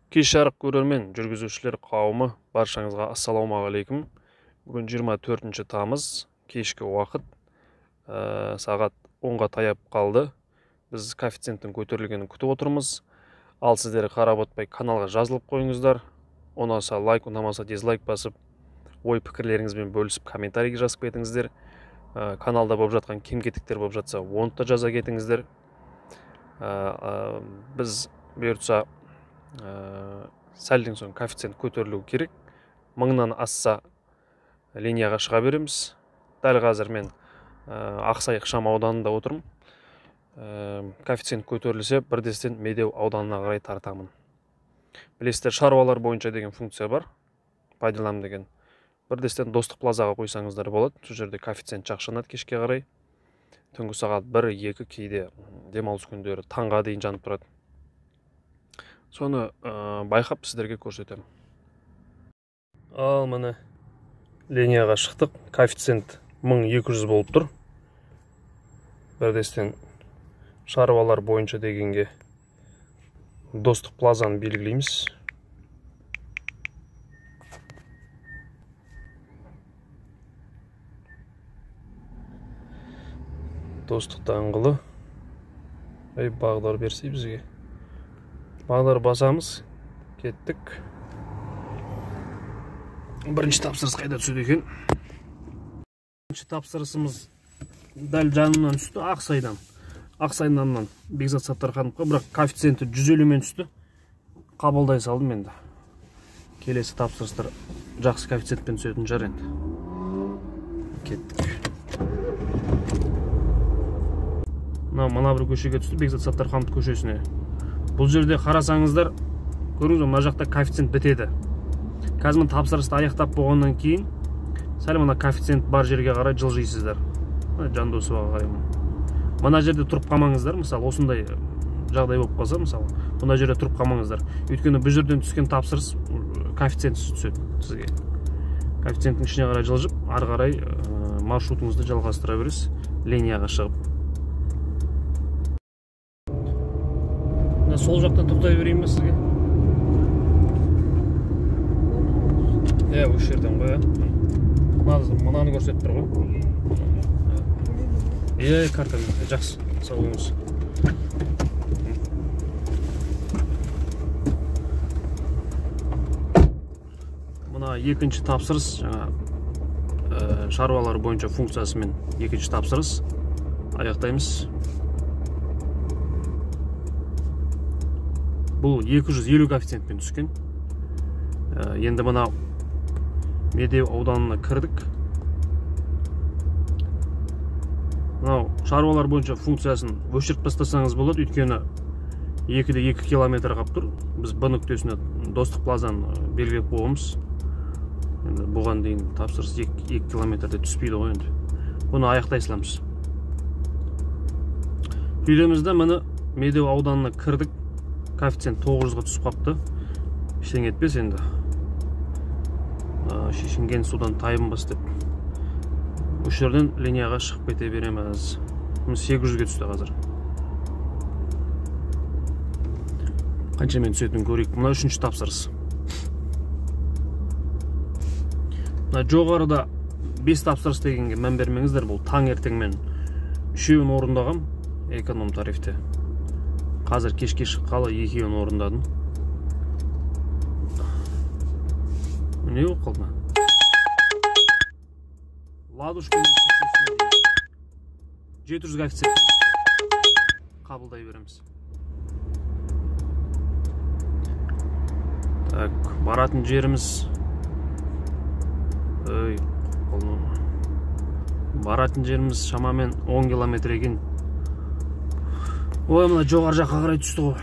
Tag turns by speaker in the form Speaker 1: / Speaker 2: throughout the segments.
Speaker 1: Кеш жарық көрермен, жүргізушілер қауымы, баршаңызға ассалаумағалейкум. Бүгін 24 тамыз, кешкі уақыт, сағат 10-ға таяп қалды. Біз коэффициенттің көтерілгенін күтіп отырмыз. Ал сіздер қарап отпай каналға жазылып қойыңыздар. Ұнаса лайк, ұнамаса дизлайк басып, ой пікірлеріңізбен бөлісіп комментарийге жазып кетіңіздер. Каналда болып жатқан кем-кетіктер болып жатса, оны да жаза кетіңіздер. Біз бұйыртса сәлден соң коэффициент көтерілу керек. 1000-нан асса линияға шыға береміз. Дәл қазір мен Ақсай ықшам ауданында отырмын. Коэффициент көтерілсе, бірдестен Медеу ауданына қарай тартамын. Білесіздер, шаруалар бойынша деген функция бар. Пайдаланам деген. Бірдестен Достық плазаға қойсаңыздар болады. Сол жерде коэффициент жақшанады кешке қарай. Түнгі сағат 1-2 кейде демалыс күндері таңға дейін жанып тұрады. Соны байқап сіздерге көрсетемін. Ал міне линияға шықтық. Коэффициент 1200 болып тұр. Бірдестен шаруалар бойынша дегенге Достық плазаны белгілейміз. Достық даңғылы. Ай, бағдар берсе бізге. Бағдар басамыз. Кеттік. Бірінші тапсырыс қайда түседі екен? Бірінші тапсырысымыз дәл жанымнан түсті, Ақсайдан. Ақсайданнан Бекзат Саттархановқа, бірақ коэффициенті 150-мен түсті. Қабылдай салдым енді. Келесі тапсырыстар жақсы коэффициентпен түсетін шығар енді. Кеттік. Мына бір көшеге түсті, Бекзат Саттарханов көшесіне. Бұл жерде қарасаңыздар, көрдіңіз бе, мына жақта коэффициент бітеді. Қазір мына тапсырысты аяқтап болғаннан кейін сәл мына коэффициент бар жерге қарай жылжисыздар. Жандосоваға қараймын. Мына жерде тұрып қалмаңыздар, мысалы, осындай жағдай болып қалса, мысалы, мына жерде тұрып қалмаңыздар. Өйткені бұл жерден түскен тапсырыс коэффициентсіз түседі сізге. Коэффициенттің ішіне қарай жылжып, ары қарай маршрутыңызды жалғастыра бересіз, линияға шығып. Сол жақтан тоқтай берейін бе сізге? Иә, осы жерден ғой, мынаны көрсетіп тұр ғой. Иә, картамен. Жақсы, сау болыңыз. Мына екінші тапсырыс, жаңа шаруалар бойынша функциясымен екінші тапсырыс аяқтаймыз. Бұл 250 коэффициентпен түскен. Енді мына Медеу ауданына кірдік. Мынау шаруалар бойынша функциясын өшіріп тастасаңыз болады, өйткені 2,2 километр қалып тұр. Біз Б нүктесіне Достық плазаны белгілеп қойғанбыз. Енді бұған дейін тапсырыс 2 километрде түспейді ғой енді. Бұны аяқтай саламыз. Сөйтеміз де міне Медеу ауданына кірдік. Коэффициент 900-ға түсіп қапты. Ештеңе етпес енді. Шешінген судан тайынбас деп. Осы жерден линияға шығып кете береміз. 800-ге түсті қазір. Қаншамен түсетінін көрейік. Мына үшінші тапсырыс. Мына жоғарыда 5 тапсырыс дегенге мән бермеңіздер. Бұл таңертеңмен үшеуін орындағам эконом тарифте. Қазір кешке шыққалы екеуін орындадым. Не болып қалды? Ладушкин көшесіне 700 коэффициент қабылдай береміз. Так, баратын жеріміз. Ой, баратын жеріміз шамамен 10 километр екен. Ой, мына жоғары жаққа қарай түсті ғой.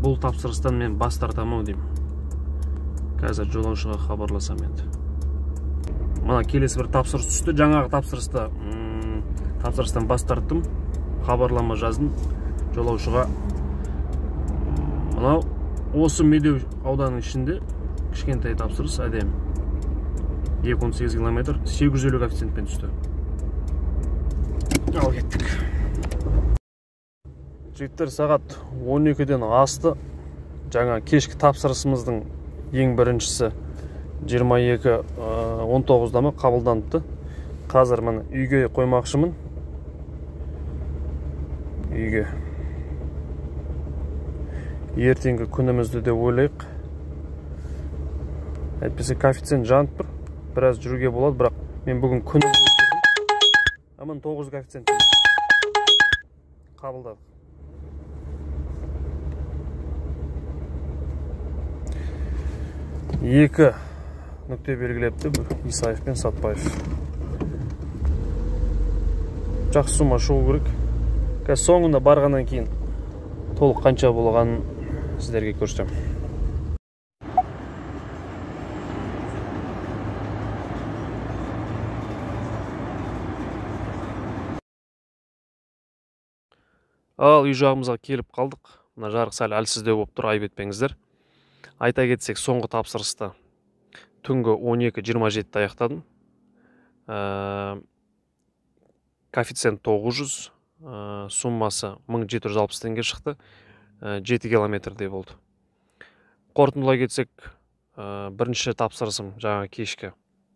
Speaker 1: Бұл тапсырыстан мен бас тартамын ау деймін. Қазір жолаушыға хабарласам енді. Мына келесі бір тапсырыс түсті. Жаңағы тапсырыстан бас тарттым. Хабарлама жаздым жолаушыға. Мынау осы Медеу ауданының ішінде кішкентай тапсырыс, әдемі. 2,18 километр, 850 коэффициентпен түсті. Ал кеттік. Жігіттер, сағат 12-ден асты. Жаңа кешкі тапсырысымыздың ең біріншісі 22:19-да ма қабылданыпты. Қазір міне үйге қоймақшымын. Үйге. Ертеңгі күнімізді де ойлайық. Әйтпесе коэффициент жанып тұр. Біраз жүруге болады, бірақ мен бүгін күні бойы жүрдім. Аман 9 коэффициент қабылдадық. 2 нүкте белгілепті Исаев пен Сатпаев. Жақсы сумма шығу керек. Қазір соңында барғаннан кейін толық қанша болғанын сіздерге көрсетемін. Ал үй жағымызға келіп қалдық. Мына жарық сәл әлсіздеу болып тұр, айып етпеңіздер. Айта кетсек, соңғы тапсырысты түнгі 12:27-те аяқтадым. Коэффициент 900, суммасы 1760 теңге шықты, 7 километрдей болды. Қорытындылай кетсек, бірінші тапсырысым жаңа кешкі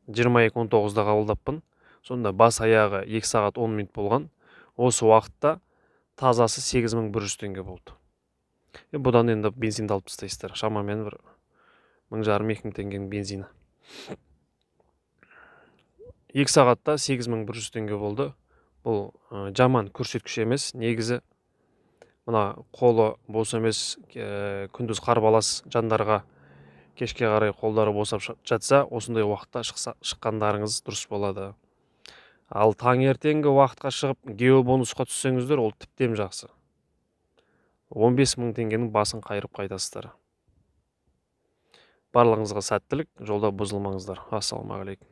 Speaker 1: 22:19-да қабылдаппын. Сонда бас аяғы 2 сағат 10 минут болған. Осы уақытта тазасы 8100 теңге болды. Бұдан енді бензинді алып тастайсыздар. Шамамен бір 1500-2000 теңгенің бензині. 2 сағатта 8100 теңге болды. Бұл жаман көрсеткіш емес. Негізі мына қолы бос емес, күндіз қарбалас жандарға кешке қарай қолдары босап жатса, осындай уақытта шыққандарыңыз дұрыс болады. Ал таңертеңгі уақытқа шығып геобонусқа түссеңіздер, ол тіптен жақсы. 15 000 теңгенің басын қайырып қайтасыздар. Барлығыңызға сәттілік, жолда бұзылмаңыздар. Ассалаумағалейкум.